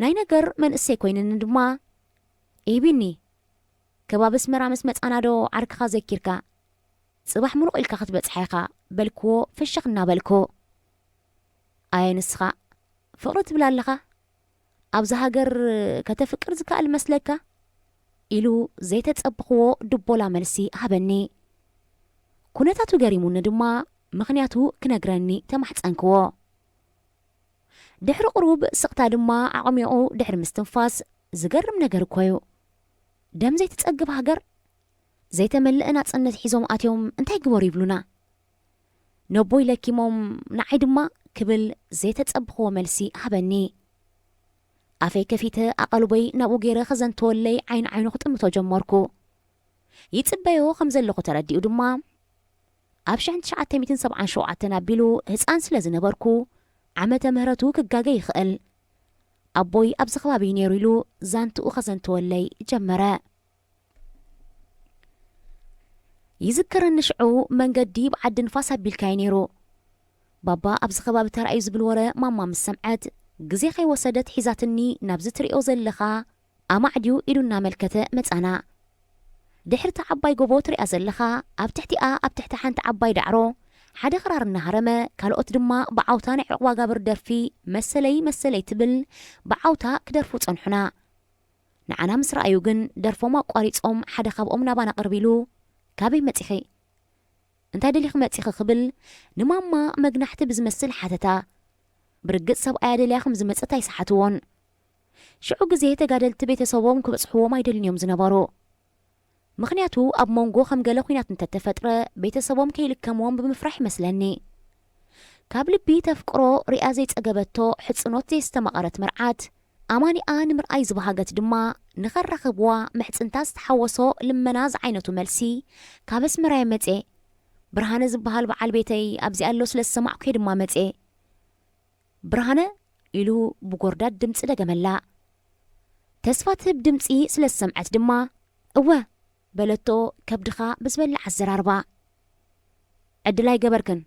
ናይ ነገር መንእሰይ ኮይንኒ ድማ፣ "ኢሂ ቢኒ፣ ከባቢ ኣስመራ ምስ መጻና ዶ ዓርክኻ ዘኪርካ? ጽባሕ ምሩቕ ኢልካ ክትበጽሓ ኢኻ" በልክዎ ፍሽኽ እናበልኩ። "ኣየ ንስኻ ፍቕሪ ትብል ኣለኻ? ኣብዛ ሃገር ከተፍቅር ዝከኣል መስለካ?" ኢሉ ዘይተጸበኽዎ ድቦላ መልሲ ሃበኒ። ኩነታቱ ገሪሙኒ ድማ ምኽንያቱ ክነግረኒ ተማሕጸንክዎ። ድሕሪ ቁሩብ ስቕታ ድማ ዓቕሚቑ ድሕሪ ምስትንፋስ፣ "ዝገርም ነገር እኮ እዩ። ደም ዘይትጸግብ ሃገር፣ ዘይተመልአ ናጽነት ሒዞም ኣትዮም እንታይ ግበሩ ይብሉና? ነቦይ ለኪሞም ንዓይ ድማ" ክብል ዘይተጸብኽዎ መልሲ ሃበኒ። ኣፈይ ከፊተ ኣቓልቦይ ናብኡ ገይረ ከዘንተወለይ ዓይኒ ዓይኑ ክጥምቶ ጀመርኩ። ይጽበዮ ከም ዘለኹ ተረዲኡ ድማ ኣብ ሽሕን ትሽዓተ ሚእትን ሰብዓን ሸውዓተን ኣቢሉ ህጻን ስለ ዝነበርኩ ዓመተ ምህረቱ ክጋገ ይኽእል። ኣቦይ ኣብዚ ከባቢ እዩ ነይሩ ኢሉ ዛንትኡ ከዘንተወለይ ጀመረ። ይዝከረኒ ሽዑ መንገዲ ብዓዲ ንፋስ ኣቢልካዮ ነይሩ። ባባ ኣብዚ ከባቢ ተራእዩ ዝብል ወረ ማማ ምስ ሰምዐት ግዜ ከይወሰደት ሒዛትኒ ናብዚ ትሪኦ ዘለኻ ኣማዕድዩ ኢዱ እናመልከተ መጻና። ድሕሪ እታ ዓባይ ጎቦ ትሪኣ ዘለኻ ኣብ ትሕቲኣ ኣብ ትሕቲ ሓንቲ ዓባይ ዳዕሮ ሓደ ክራር እናሃረመ ካልኦት ድማ ብዓውታ ናይ ዕቑባጋብር ደርፊ መሰለይ መሰለይ ትብል ብዓውታ ክደርፉ ጸንሑና። ንዓና ምስ ረኣዩ ግን ደርፎም ኣቋሪጾም ሓደ ካብኦም ናባና ቅርብ ኢሉ፣ "ካበይ መጺኺ? እንታይ ደሊኺ መጺኺ?" ክብል ንማማ መግናሕቲ ብዝመስል ሓተታ። ብርግጽ ሰብኣያ ደልያ ከም ዝመጸት ኣይሰሓትዎን። ሽዑ ግዜ ተጋደልቲ ቤተሰቦም ክበጽሕዎም ኣይደልን እዮም ዝነበሩ። ምኽንያቱ ኣብ መንጎ ከም ገለ ኲናት እንተተፈጥረ ቤተሰቦም ከይልከምዎም ብምፍራሕ ይመስለኒ። ካብ ልቢ ተፍቅሮ ሪኣ ዘይጸገበቶ ሕጽኖት ዘየስተማቐረት መርዓት ኣማኒኣ ንምርኣይ ዝበሃገት ድማ ንኸራኸብዋ ምሕጽንታ ዝተሓወሶ ልመና ዝዓይነቱ መልሲ ካብ ኣስመራ እየ መጽየ። ብርሃነ ዝበሃል በዓል ቤተይ ኣብዚ ኣሎ ስለ ዝሰማዕኩ እየ ድማ መጽየ። ብርሃነ ኢሉ ብጎርዳድ ድምጺ ደገመላ። ተስፋ ትህብ ድምጺ ስለ ዝሰምዐት ድማ እወ በለቶ ከብድኻ ብዝበልዕ ኣዘራርባ። ዕድል ኣይገበርክን።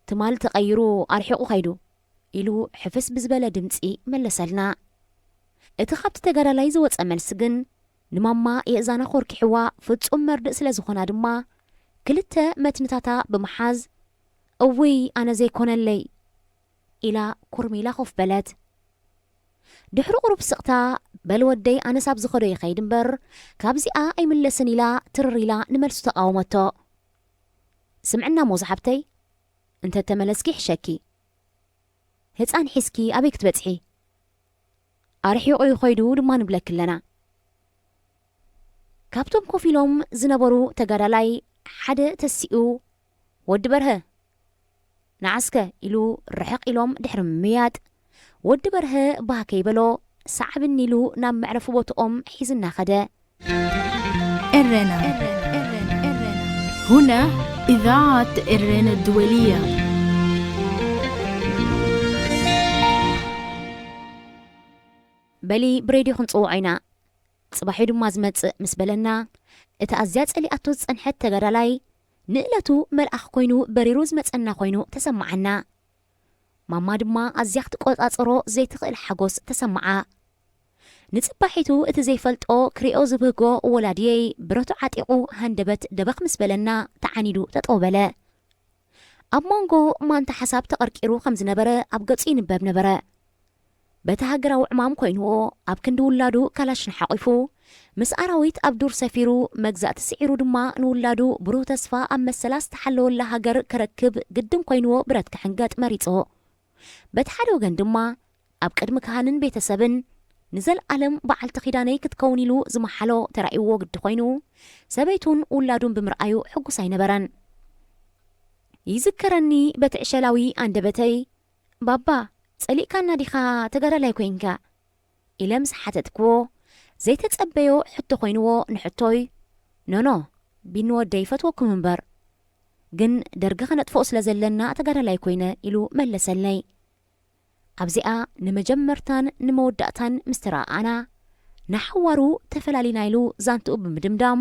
ትማል ተቐይሩ ኣርሒቑ ከይዱ ኢሉ ሕፍስ ብዝበለ ድምጺ መለሰልና። እቲ ካብቲ ተጋዳላይ ዝወጸ መልሲ ግን ንማማ የእዛና ኮርኪሕዋ ፍጹም መርድእ ስለ ዝኾና ድማ ክልተ መትንታታ ብምሓዝ እውይ ኣነ ዘይኮነለይ ኢላ ኩርም ኢላ ኮፍ በለት። ድሕሪ ቁሩብ ስቕታ በል ወደይ ኣነስ ኣብ ዝኸዶ ይኸይድ እምበር ካብዚኣ ኣይምለስን ኢላ ትርር ኢላ ንመልሱ ተቓወመቶ። ስምዕና ሞ ዝሓብተይ እንተ ተመለስኪ ይሕሸኪ። ህፃን ሒዝኪ ኣበይ ክትበፅሒ? ኣርሒቑ እዩ ኸይዱ ድማ ንብለኪ ኣለና። ካብቶም ኮፍ ኢሎም ዝነበሩ ተጋዳላይ ሓደ ተሲኡ ወዲ በርሀ ንዓስከ ኢሉ ርሕቕ ኢሎም ድሕሪ ምምያጥ ወዲ በርሀ ባህ ከይበሎ ሳዕብን ኢሉ ናብ መዕረፊ ቦትኦም ሒዝና ኸደ። ኤረና هنا إذاعة إرينا الدولية. በሊ ብሬድዮ ክንጽውዖ ኢና። ጽባሕዩ ድማ ዝመጽእ ምስ በለና እቲ ኣዝያ ጸሊኣቶ ዝጸንሐት ተጋዳላይ ንእለቱ መልኣኽ ኮይኑ በሪሩ ዝመጸና ኮይኑ ተሰማዓና። ማማ ድማ ኣዝያ ክትቆጻጸሮ ዘይትኽእል ሓጎስ ተሰማዓ። ንጽባሒቱ እቲ ዘይፈልጦ ክሪኦ ዝብህጎ ወላድየይ ብረቱ ዓጢቑ ሃንደበት ደበኽ ምስ በለና ተዓኒዱ ጠጠው በለ። ኣብ መንጎ ማንታ ሓሳብ ተቐርቂሩ ከም ዝነበረ ኣብ ገጹ ይንበብ ነበረ። በቲ ሃገራዊ ዕማም ኮይንዎ ኣብ ክንዲ ውላዱ ካላሽን ሓቒፉ ምስ ኣራዊት ኣብ ዱር ሰፊሩ መግዛእቲ ስዒሩ ድማ ንውላዱ ብሩህ ተስፋ ኣብ መሰላ ዝተሓለወላ ሃገር ክረክብ ግድን ኮይንዎ ብረት ክሕንገጥ መሪጹ። በቲ ሓደ ወገን ድማ ኣብ ቅድሚ ካህንን ቤተሰብን ንዘለኣለም በዓልቲ ኪዳነይ ክትከውን ኢሉ ዝመሓሎ ተራእይዎ ግዲ ኮይኑ፣ ሰበይቱን ውላዱን ብምርኣዩ ሕጉስ ኣይነበረን። ይዝከረኒ በቲ ዕሸላዊ ኣንደበተይ፣ "ባባ፣ ጸሊእካና ዲኻ ተጋዳላይ ኮይንካ?" ኢለ ምስ ሓተትክዎ፣ ዘይተጸበዮ ሕቶ ኮይንዎ ንሕቶይ፣ "ኖኖ፣ ቢኒ ወደይ፣ ይፈትወኩም እምበር፣ ግን ደርጊ ከነጥፍኦ ስለ ዘለና ተጋዳላይ ኮይነ" ኢሉ መለሰለይ። ኣብዚኣ ንመጀመርታን ንመወዳእታን ምስ ተረኣኣና፣ ንሓዋሩ ተፈላሊና ኢሉ ዛንትኡ ብምድምዳም፣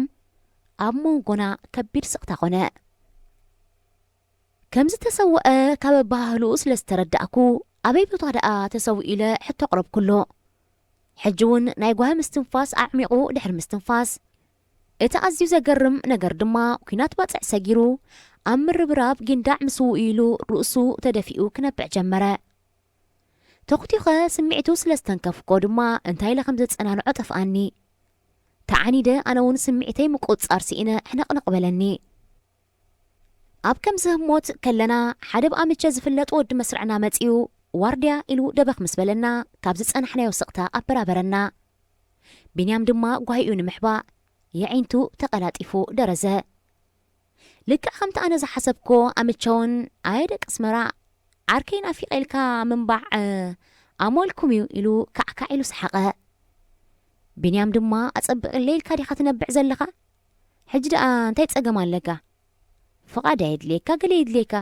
ኣብ መንጎና ከቢድ ስቕታ ኮነ። ከም ዝተሰወአ ካብ ኣበሃህልኡ ስለ ዝተረዳእኩ፣ ኣበይ ቦታ ደኣ ተሰዊኡ ኢለ ሕቶ ኣቕረብኩሉ። ሕጂ እውን ናይ ጓሂ ምስትንፋስ ኣዕሚቑ ድሕሪ ምስትንፋስ፣ እቲ ኣዝዩ ዘገርም ነገር ድማ፣ ኲናት ባጽዕ ሰጊሩ፣ ኣብ ምርብራብ ጊንዳዕ ምስውኡ ኢሉ ርእሱ ተደፊኡ ክነብዕ ጀመረ። ተኹቲኸ ስምዒቱ ስለ ዝተንከፍኮ ድማ፣ እንታይ ኢለ ከም ዘጸናንዖ ጠፍኣኒ። ተዓኒደ፣ ኣነ እውን ስምዒተይ ምቁጽጻር ስኢነ፣ ሕነቕነቕ በለኒ። ኣብ ከምዚ ህሞት ከለና፣ ሓደ ብኣምቸ ዝፍለጥ ወዲ መስርዕና መጺኡ፣ "ዋርድያ" ኢሉ ደበኽ ምስ በለና፣ ካብ ዝጸናሕናዮ ስቕታ ኣበራበረና። ቢንያም ድማ ጓሂኡ ንምሕባእ፣ የዒንቱ ተቐላጢፉ ደረዘ። ልክዕ ከምቲ ኣነ ዝሓሰብኮ፣ ኣምቸውን፣ "ኣየ ደቂ ኣስመራ፣ ዓርከይ ናፊቐ ኢልካ ምንባዕ፣ እ፣ ኣሞልኩም እዩ" ኢሉ ካዕካዕ ኢሉ ሰሓቐ። ቢንያም ድማ፣ "ኣጸብቕለይ ኢልካ ዲኻ ትነብዕ ዘለኻ? ሕጂ ደኣ እንታይ ጸገም ኣለካ? ፍቓድ ኣየድልየካ፣ ገለ የድልየካ።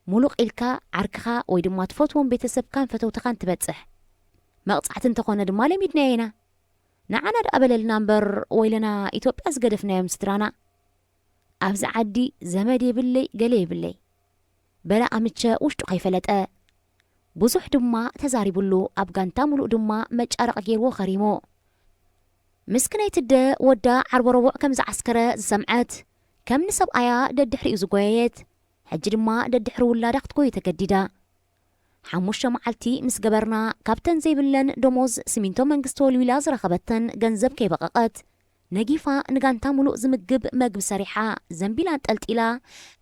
ሙሉቕ ኢልካ ዓርክኻ ወይ ድማ ትፈትዎም ቤተሰብካን ፈተውትኻን ትበጽሕ። መቕጻዕቲ እንተኾነ ድማ ለሚድናዮ ኢና። ንዓና ደኣ በለልና እምበር፣ ወይለና ኢትዮጵያ ዝገደፍናዮም ስድራና። ኣብዚ ዓዲ ዘመድ የብለይ፣ ገለ የብለይ" በለ ኣምቸ ውሽጡ ከይፈለጠ። ብዙሕ ድማ ተዛሪቡሉ፣ ኣብ ጋንታ ሙሉእ ድማ መጫረቕ ገይርዎ ከሪሙ። ምስክነይቲ ኣደ ወዳ ዓርቦ ረቡዕ ከም ዝዓስከረ ዝሰምዐት፣ ከም ንሰብኣያ ደድሕሪኡ ዝጎየየት፣ ሕጂ ድማ ደድሕሪ ውላዳ ክትጎዩ ተገዲዳ። ሓሙሽተ መዓልቲ ምስ ገበርና፣ ካብተን ዘይብለን ደሞዝ ስሚንቶ መንግስቲ ወልዊላ ዝረኸበተን ገንዘብ ከይበቐቐት፣ ነጊፋ ንጋንታ ሙሉእ ዝምግብ መግቢ ሰሪሓ፣ ዘንቢል ኣንጠልጢላ፣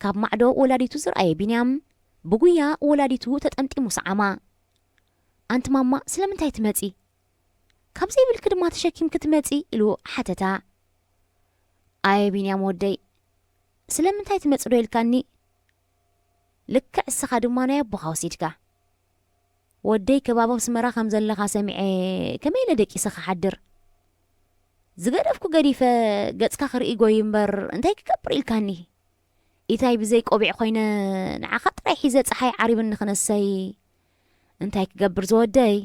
ካብ ማዕዶ ወላዲቱ ዝረኣየ ቢንያም፣ ብጉያ ወላዲቱ ተጠምጢሙ ሰዓማ። "ኣንቲ ማማ፣ ስለምንታይ ትመጺ? ካብ ዘይብልኪ ድማ ተሸኪምኪ ትመጺ?" ኢሉ ሓተታ። "ኣየ ቢንያም ወደይ፣ ስለምንታይ ትመጺ ዶ ኢልካኒ? ልክዕ እስኻ ድማ ናይ ኣቦኻ ወሲድካ። ወደይ ከባቢ ኣስመራ ከም ዘለኻ ሰሚዐ፣ ከመይ ኢለ ደቂሰ ክሓድር? ዝገደፍኩ ገዲፈ፣ ገጽካ ክርኢ ጎይ እምበር እንታይ ክገብር ኢልካኒ? ኢታይ ብዘይ ቆቢዕ ኮይነ፣ ንዓኻ ጥራይ ሒዘ ጸሓይ ዓሪብኒ ክነሰይ? እንታይ ክገብር ዝወደይ?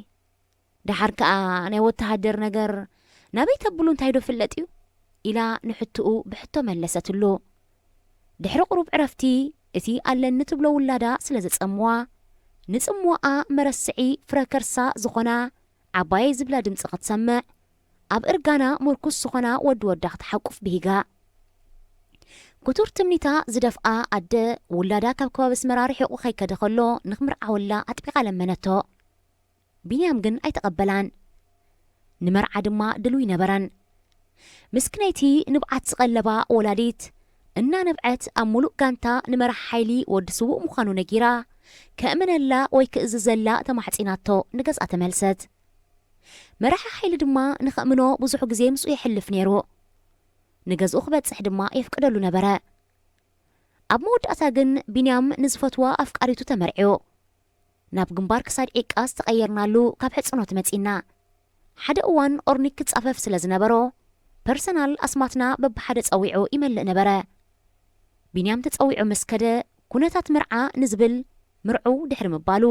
ደሓር ከኣ ናይ ወተሃደር ነገር ናበይ ተብሉ እንታይ ዶ ፍለጥ እዩ?" ኢላ ንሕትኡ ብሕቶ መለሰትሉ። ድሕሪ ቁሩብ ዕረፍቲ፣ እቲ ኣለኒ ትብሎ ውላዳ ስለ ዘጸምዋ፣ ንጽምዋኣ መረስዒ ፍረ ከርሳ ዝኾና ዓባየይ ዝብላ ድምጺ ክትሰምዕ፣ ኣብ እርጋና ምርኩስ ዝኾና ወዲ ወዳ ክትሓቁፍ ብሂጋ። ክቱር ትምኒታ ዝደፍኣ ኣደ፣ ውላዳ ካብ ከባቢ ኣስመራ ርሒቑ ከይከደ ከሎ ንኽምርዓወላ ኣጥቢቓ ለመነቶ። ቢንያም ግን ኣይተቐበላን። ንመርዓ ድማ ድሉው ኣይነበረን። ምስክነይቲ ንብዓት ዝቐለባ ወላዲት፣ እናነብዐት ኣብ ሙሉእ ጋንታ ንመራሒ ሓይሊ ወዲ ስዉእ ምዃኑ ነጊራ፣ ከእምነላ ወይ ክእዝዘላ ተማሕጺናቶ ንገዝኣ ተመልሰት። መራሒ ሓይሊ ድማ ንኸእምኖ ብዙሕ ግዜ ምስኡ የሕልፍ ነይሩ። ንገዝኡ ክበጽሕ ድማ የፍቅደሉ ነበረ። ኣብ መወዳእታ ግን ቢንያም ንዝፈትዋ ኣፍቃሪቱ ተመርዕዩ። ናብ ግንባር ክሳድ ዒቃ ዝተቐየርናሉ ካብ ሕጽኖት መጺና። ሓደ እዋን ኦርኒክ ክጻፈፍ ስለ ዝነበሮ፣ ፐርሰናል ኣስማትና በብሓደ ጸዊዑ ይመልእ ነበረ። ቢንያም ተጸዊዑ ምስ ከደ፣ ኩነታት መርዓ ንዝብል ምርዑው ድሕሪ ምባሉ፣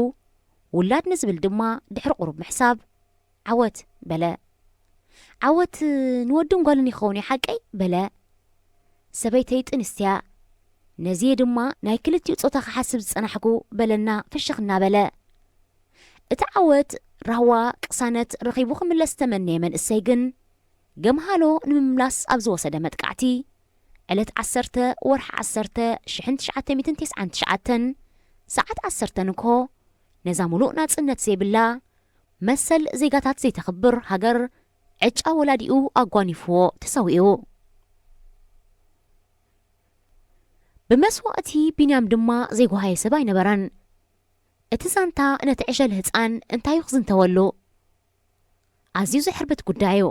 ውላድ ንዝብል ድማ ድሕሪ ቁሩብ ምሕሳብ፣ "ዓወት" በለ። "ዓወት ንወድን ጓልን ይኸውን እዩ ሓቀይ?" በለ። ሰበይተይ ጥንስቲ እያ። ነዚ ድማ ናይ ክልቲኡ ጾታ ክሓስብ ዝጸናሕኩ በለና ፍሽኽ እናበለ። እቲ ዓወት ራህዋ ቅሳነት ረኺቡ ክምለስ ዝተመነየ መንእሰይ ግን፣ ገምሃሎ ንምምላስ ኣብ ዝወሰደ መጥቃዕቲ፣ ዕለት ዓሰርተ ወርሒ ዓሰርተ ሽሕን ትሽዓተ ሚእትን ተስዓን ትሽዓተን ሰዓት ዓሰርተ ንግሆ፣ ነዛ ሙሉእ ናጽነት ዘይብላ፣ መሰል ዜጋታት ዘይተኽብር ሃገር ዕጫ ወላዲኡ ኣጓኒፍዎ ተሰዊኡ። ብመስዋእቲ ቢንያም ድማ ዘይጓሃየ ሰብ ኣይነበረን። እቲ ዛንታ ነቲ ዕሸል ህጻን እንታዩ ክዝንተወሉ? ኣዝዩ ዘሕርብት ጉዳይ እዩ።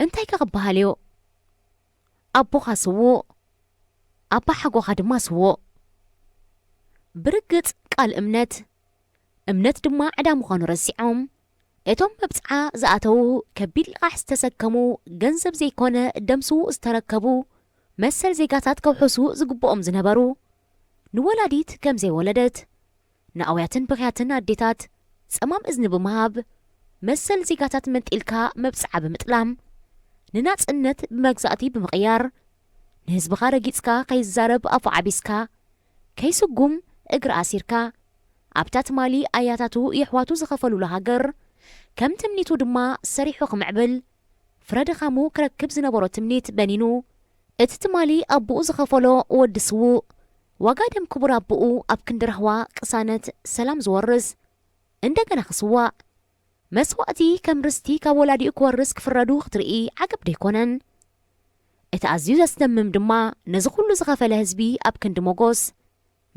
እንታይ ከ ክበሃል እዩ? ኣቦኻ ስዉእ፣ ኣባ ሓጎኻ ድማ ስዉእ። ብርግጽ ቃል እምነት፣ እምነት ድማ ዕዳ ምዃኑ ረሲዖም፣ እቶም መብጽዓ ዝኣተዉ ከቢድ ልቓሕ ዝተሰከሙ ገንዘብ ዘይኮነ ደም ስዉእ ዝተረከቡ መሰል ዜጋታት ከውሕሱ ዝግብኦም ዝነበሩ፣ ንወላዲት ከም ዘይወለደት፣ ንኣውያትን ብኽያትን ኣዴታት ጸማም እዝኒ ብምሃብ፣ መሰል ዜጋታት መንጢልካ መብጽዓ ብምጥላም፣ ንናጽነት ብመግዛእቲ ብምቕያር፣ ንህዝብኻ ረጊጽካ ከይዛረብ ኣፉ ዓቢስካ፣ ከይስጉም እግሪ ኣሲርካ፣ ኣብታ ትማሊ ኣያታቱ የሕዋቱ ዝኸፈሉሉ ሃገር፣ ከም ትምኒቱ ድማ ሰሪሑ ክምዕብል፣ ፍረ ድኻሙ ክረክብ ዝነበሮ ትምኒት በኒኑ፣ እቲ ትማሊ ኣቦኡ ዝኸፈሎ ወዲ ስዉእ፣ ዋጋ ደም ክቡር ኣቦኡ ኣብ ክንዲ ራህዋ ቅሳነት ሰላም ዝወርስ፣ እንደገና ክስዋእ፣ መስዋእቲ ከም ርስቲ ካብ ወላዲኡ ክወርስ ክፍረዱ ክትርኢ ዓገብ ዶ ኣይኮነን? እቲ ኣዝዩ ዘስደምም ድማ፣ ነዚ ኩሉ ዝኸፈለ ህዝቢ ኣብ ክንዲ ሞጎስ፣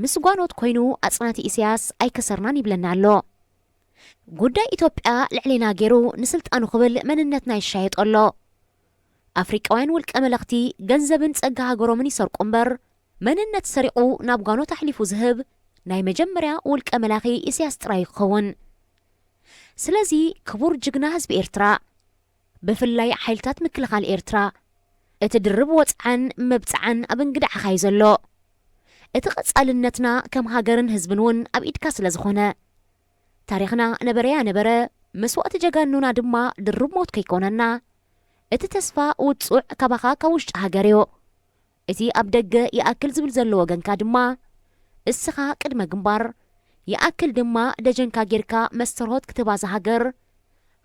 ምስ ጓኖት ኮይኑ ኣጽናቲ ኢሳያስ ኣይከሰርናን ይብለና ኣሎ። ጉዳይ ኢትዮጵያ ልዕሌና ገይሩ ንስልጣኑ ክብል መንነትና ይሻየጦ ኣሎ። ኣፍሪቃውያን ውልቀ መለኽቲ ገንዘብን ጸጋ ሃገሮምን ይሰርቁ እምበር፣ መንነት ሰሪቑ ናብ ጓኖት ኣሕሊፉ ዝህብ ናይ መጀመርያ ውልቀ መላኺ ኢሳያስ ጥራይ ክኸውን። ስለዚ ክቡር ጅግና ህዝቢ ኤርትራ፣ ብፍላይ ሓይልታት ምክልኻል ኤርትራ፣ እቲ ድርብ ወጽዓን መብጽዓን ኣብ እንግድዓኻ እዩ ዘሎ። እቲ ቀጻልነትና ከም ሃገርን ህዝብን እውን ኣብ ኢድካ ስለ ዝኾነ፣ ታሪኽና ነበረያ ነበረ፣ መስዋእቲ ጀጋኑና ድማ ድርብ ሞት ከይኮነና፣ እቲ ተስፋ ውጹዕ ካባኻ ካብ ውሽጢ ሃገር እዩ። እቲ ኣብ ደገ ይኣክል ዝብል ዘሎ ወገንካ ድማ፣ እስኻ ቅድመ ግንባር፣ ይኣክል ድማ ደጀንካ ጌርካ መስተርሆት ክትባዛ ሃገር፣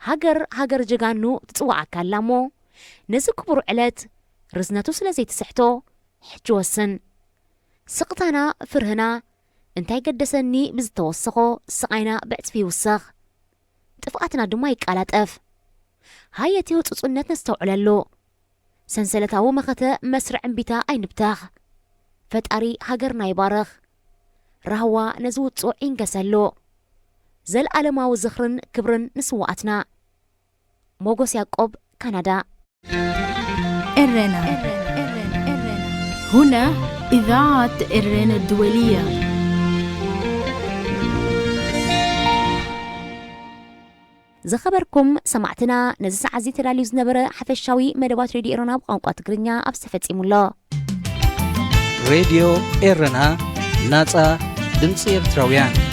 ሃገር፣ ሃገር ጀጋኑ ትጽውዓካ ኣላ እሞ፣ ነዚ ክቡር ዕለት ርዝነቱ ስለ ዘይትስሕቶ፣ ሕጂ ወስን። ስቕታና፣ ፍርህና፣ እንታይ ገደሰኒ ብዝተወሰኾ ስቓይና ብዕጽፊ ይውሰኽ። ጥፍኣትና ድማ ይቃላጠፍ። ሃየ እቲ ህጹጽነት ነስተውዕለሉ። ሰንሰለታዊ መኸተ መስርዕ እምቢታ ኣይንብተኽ። ፈጣሪ ሃገርና ይባርኽ። ራህዋ ነዚ ውጹዕ ይንገሰሉ። ዘልኣለማዊ ዝኽርን ክብርን ንስውኣትና። ሞጎስ ያቆብ፣ ካናዳ። ኤረና። هنا إذاعة إرنا الدولية. ዝኸበርኩም ሰማዕትና፣ ነዚ ሰዓት እዚ ተዳልዩ ዝነበረ ሓፈሻዊ መደባት ሬድዮ ኤረና ብቋንቋ ትግርኛ ኣብዚ ተፈጺሙ ኣሎ። ሬድዮ ኤረና፣ ናጻ ድምጺ ኤርትራውያን።